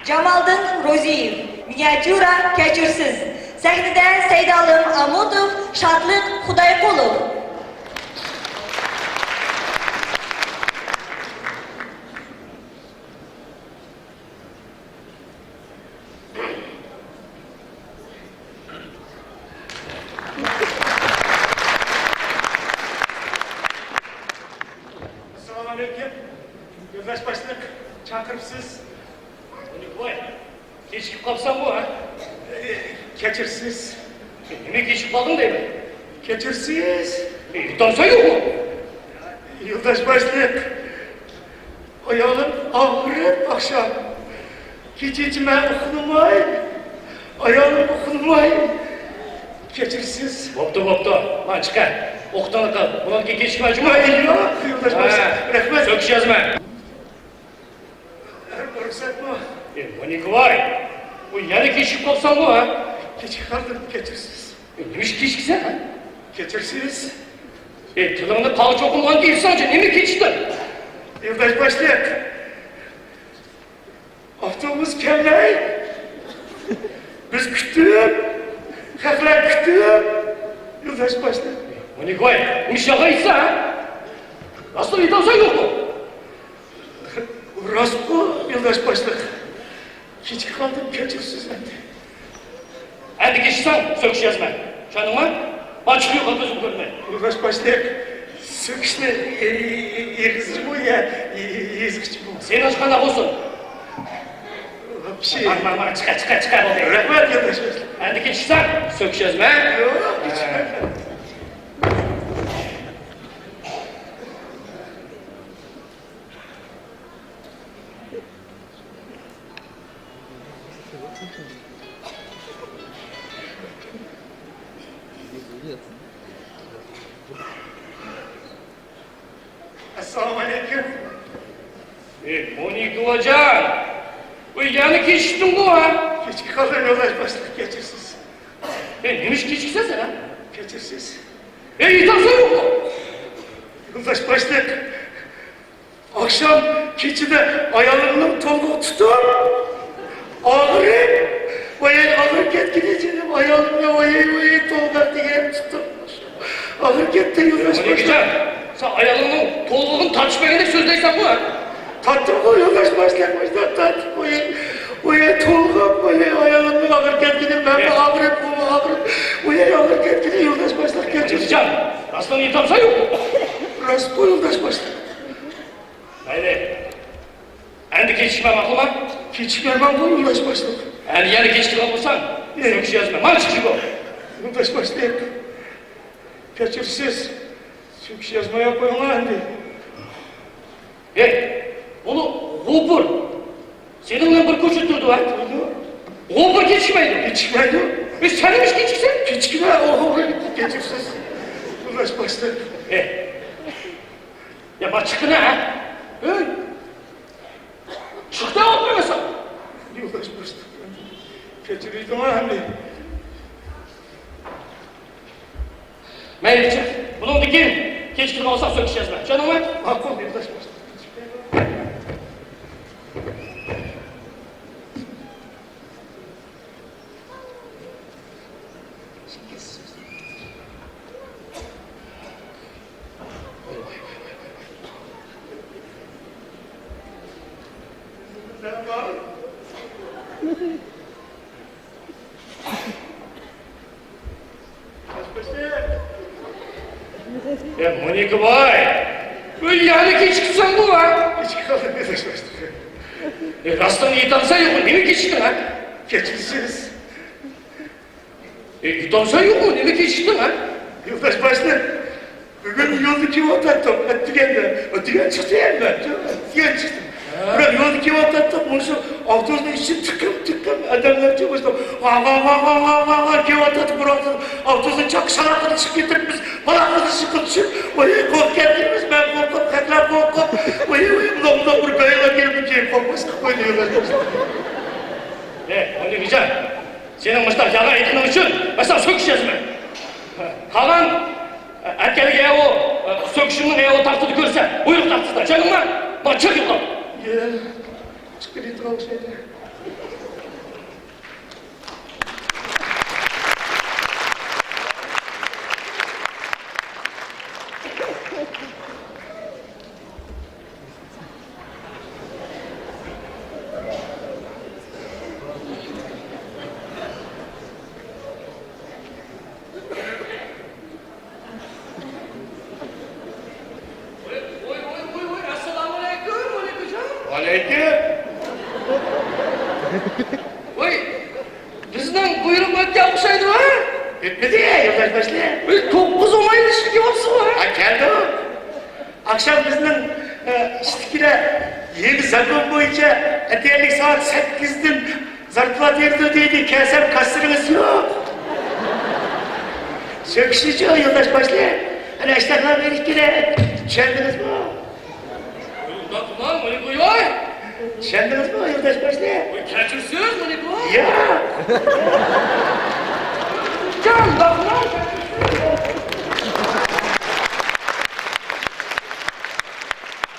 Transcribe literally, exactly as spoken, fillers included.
جامالدىن روزىيېۋ، مىنىاتيۇرا كەچۈرسىز. سەھنىدە سەيدالىم ئامۇتوف، شادلىق خۇدايقۇلوف. ئەسسالامۇئەلەيكۇم. يولداش باشلىق، چاقىرىپسىز. ۋاي، كېچىكىپ قاپسەنغۇ، ھە؟ كەچۈرسىز. نېمە كېچىكىپ قالدىڭ دەيمەن؟ كەچۈرسىز. ئېيتامسەن يوقمۇ؟ يولداش باشلىق، ئايالىم ئاغرىپ ئاخشام، كېچىچە مەن ئۇخلىماي، ئايالىم ئۇخلىماي، كەچۈرسىز. بوپتۇ، بوپتۇ. مانا چىقە. ئوقۇتۇڭنى قىل. بۇنىڭدىن كېيىن كېچىكمە، جۇمۇ. ھە، ياق، يولداش باشلىق. ھە، رەھمەت. سۆكۈش يازىمەن. رۇخسەتمۇ؟ ئى، مونىكا ۋاي، بۇ يەنە كېچىكىپ قاپسەنغۇ، ھە؟ كېچىكىپ قالدىم، كەچۈرسىز. ئى، نېمە ئىش كېچىكىسەن، ھە؟ كەچۈرسىز. ئى، تىلىڭنى قاغا چوقۇمغا ئېلىساڭچۇ، نېمە كېچىكتىڭ؟ يولداش باشلىق، ئاپتوبۇس كەلمەي، بىز كۈتۈپ، خەقلەر كۈتۈپ، يولداش باشلىق. مونىكا ۋاي، نېمە ئىش يالغان ئېيتسا، ھە؟ راستىنى ئېيتامسەن يوقمۇ؟ راستقۇ، يولداش باشلىق. كېچىكىپ قالدىم، كەچۈرسىز ئەمدى. ئەمدى كېچىكسەڭ، سۆكۈش يازىمەن. چۈشەندىڭمۇ؟ مانا چىقىۋېقىڭ، كۆزۈم كۆرمەي. يولداش باشلىق، سۆكۈشنى، ئى، ئى، ئېغىزچىمۇ يا، ئى، ئى، يېزىقچىمۇ؟ سېنىڭچە قانداق بولسۇن؟ ۋاپشې. مانا، مانا، مانا، چىقە، چىقە، چىقە، بولدى. رەھمەت، يولداش باشلىق. ئەمدى كېچىكسەڭ، سۆكۈش يازىمەن. ياق، كېچىكمەيمەن. ئەسسالامۇئەلەيكۇم. ئى، مونىكا جان، بۇ يەنە كېچىكتىڭغۇ، ھە؟ كېچىكىپ قالدىم، يولداش باشلىق، كەچۈرسىز. ئى، نېمە ئىش كېچىكسەن سەن، ھە؟ كەچۈرسىز. ئى، ئېيتامسەن يوقمۇ؟ يولداش باشلىق، ئاخشام كېچىدە ئايالىمنىڭ تولغىقى تۇتۇپ، ئاغرىپ، ۋايەي، ئاغرىپ كەتكىنى جېنىم، ئايالىمنى، ۋايەي، ۋايەي، تولغاق دېگەن تۇتۇپ. ئاغرىپ كەتتى، يولداش باشلىق. مونىكىجان، سەن ئايالىڭنىڭ تولغىقىنى تارتىشىپ بەرگەندەك سۆزلەيسەنغۇ، ھە؟ تارتتىمغۇ، يولداش باشلىق، مۇشۇنداق تارتىپ، ۋايەي، ۋايەي، تولغاق، ۋايەي، ئايالىمنىڭ ئاغرىپ كەتكىنى، مەنمۇ ئاغرىپ، ئۇمۇ ئاغرىپ، ۋايەي، ئاغرىپ كەتكىنى، يولداش باشلىق، كەچۈرسىز. مونىكىجان، راستىنى ئېيتامسەن يوقمۇ؟ راستقۇ، يولداش باشلىق. مەيلى. ئەمدى كېچىكمە، ماقۇلمۇ؟ كېچىكمەيمەنغۇ، يولداش باشلىق. ئەمدى يەنە كېچىكىدىغان بولساڭ، ئى. سۆكۈش يازىمەن. مانا چىقىشىغۇ. يولداش باشلىق، كەچۈرسىز. سۆكۈش يازماي قويۇڭلار ئەمدى. ھەي، ئۇلۇغ غوپۇر سېنىڭ بىلەن بىر كوچىدا تۇرىدۇ، ھە؟ تۇرىدۇ. غوپۇر كېچىكمەيدۇ. كېچىكمەيدۇ. ئى، سەن نېمە ئۈچۈن كېچىكسەن؟ كېچىكمە، ئوغرى، كېچىكسىز. يولداش باشلىق. ئى. يا، ما چىققىنا، ھە؟ ئۆي. چىق دەپ ئولتۇرمىساڭ. يولداش باشلىق. كەچۈرۈڭلار ئەمدى. مەيلى، چىق. بۇنىڭدىن كېيىن كېچىكىدىغان بولساڭ سۆكۈش يازىمەن. چۈشەندىڭمۇ؟ ماقۇل، يولداش باشلىق. يا مونىكا باي، بۇ يەنە كېچىكىپسەنغۇ، ھە؟ كېچىكىپ قالدىم، يولداش باشلىق. ئى، راستىڭنى ئېيتامسەن يوقمۇ؟ نېمە كېچىكتىڭ، ھە؟ كەچۈرسىز. ئى، ئېيتامسەن يوقمۇ؟ نېمە كېچىكتىڭ، ھە؟ يولداش باشلىق، بۈگۈن يولدا كېلىۋاتاتتۇق، ئەتىگەندە، ئەتىگەن چىقتى يەنە، ئەتىگەن چىقتىم. بىراق يولدا كېلىۋاتاتتۇق، مۇشۇ ئاپتوبۇسنىڭ ئىچى تىقىم، تىقىم، ئادەملەرچە مۇشۇ ۋا، ۋا، ۋا كېلىۋاتاتتۇق، بىراق ئاپتوبۇسنىڭ چاققا شالاققىدە چىقىپ كېتىپ، بىز پالاققىدە چىقىپ چۈشۈپ، ۋاي، قورقۇپ كەتتۇق، مەن قورقۇپ، خەقلەر قورقۇپ، ۋاي، ۋاي، مۇنداق، مۇنداق بىر بەيانلار كېلىپ كېيىن قورقماسلىق قويدى يولداش باشلىق. ئەي، مونىكىجان، سېنىڭ مۇشۇنداق يالغان ئېيتقىنىڭ ئۈچۈن مەن ساڭا سۆكۈش يازىمەن. قالغان ئەتكەنلىكى ئەۋۇ، سۆكۈشۈمنىڭ ئەۋۇ تاختىدا كۆرسە، بۇيرۇق تاختىسىدا، چۈشەندىڭمۇ؟ مانا چىق يوقاپ. يە، چىقىپ كېتىدىغان ئوخشايدۇ. ۋاي، بىزنىڭ بۇيرۇق ئۆتكەن ئوخشايدۇ ھە؟ ئۆتمىدى، يولداش باشلىق. ۋاي، توققۇز ئون ئاينى ئىشلىتىۋاپسىز ھە؟ ھە، كەلدۇق. ئاخشام بىزنىڭ ئىشتىكىلەر يېڭى زاكون بويىچە ئەتىگەنلىك سائەت سەككىزدىن زارپلا بېرىدۇ دېدى، كەلسەم كاسسىرىڭىز يوق. سۆكۈشنىچۇ يولداش باشلىق؟ ئەنە ئەشتەخلا بېرىش كېرەك. چۈشەندىڭىزمۇ؟ ئۇنداق قىلماڭ، مانا قوياي. چۈشەندىڭىزمۇ يولداش باشلىق؟ ۋاي، كەچۈرسىز، مانا قوي. ياق. جان،